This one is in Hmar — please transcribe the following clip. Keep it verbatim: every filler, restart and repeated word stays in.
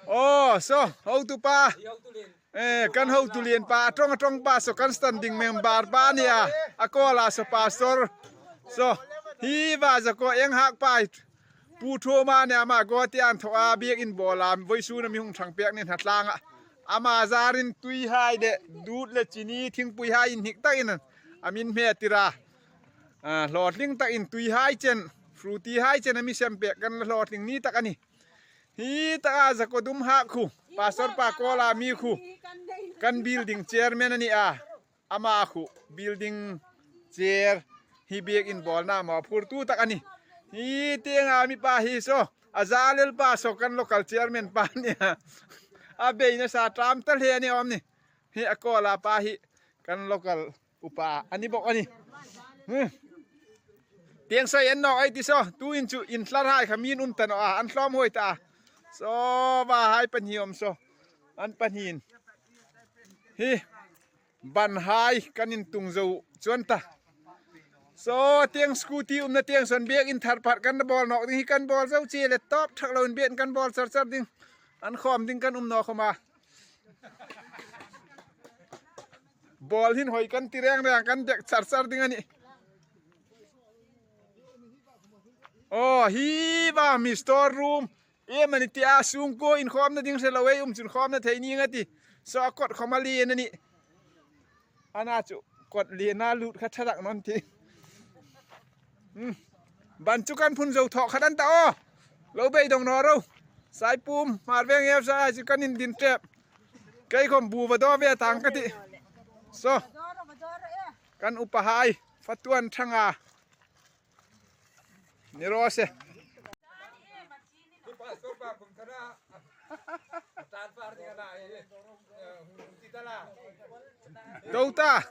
Aw, saw, hotupa. Eh, kan hotu lien pa, a ṭawng a ṭawng pa, saw kan standing member pa a nih a. A kuoma saw pastor. Saw, hi va za ko eng hak pa. Pu Thuma nih ama ko ti an thaw a biek inbawl a, vawisun a mi hung ṭhang pek ni hna tlanga. Ama zarin tuihai le, dut le chini, thingpuihai inhnik takin a min hmetir a. Ah, hlawtling takin tuihai chen, fruitihai chen a mi sem pek kan la hlawtling ni tak a nih. Hi taka za ko dum hak khu, pastor pa kuoma mi khu, kan building chairman a nih a. Ama khu building chair hi biek inbawlna mawphurtu tak a nih. Hi tienga mi pa hi saw, a zalel pa saw kan local chairman pa a nih a. A bei nasa ṭam ta hle a ni awm ni. Hi a kuoma pa hi kan local upa a ni bawk a nih. Hmm. Tieng saw en nawk ei ti saw, tuin chu intlarhai kha min um ta naw a, an hlawm huoi ta a. Saw, vahai pahni awm saw. An pahni in. Hi. Banhai kan intung zo chuong ta. Saw tieng scooty umna tieng saw biek inthar phat kan bawl nawk ding hi kan bawl zo che le tawp thak loin biek kan bawl char char ding. An khawm ding kan um nawk khawm a. Bawl hin hoi kan ti reng reng kan dek char char ding a nih. Aw, hi va mi store room. Iem a ni ti a sung ko inkhawmna ding hre lo ei um chun khawmna thei ning a ti. Saw a kot khawm a lien a nih. Ana chu kot liena lut kha ṭha tak naw ni ti. Hmm. Ban chu kan phun zo thawk khat an ta aw. Lo beidong naw ro. Saipum, Hmarveng ef sa chu kan indin tep. Kei khawm bu va daw ve tang ka ti. Saw. Kan upahai. Fatuan ṭhang a. Ni raw se. Dota.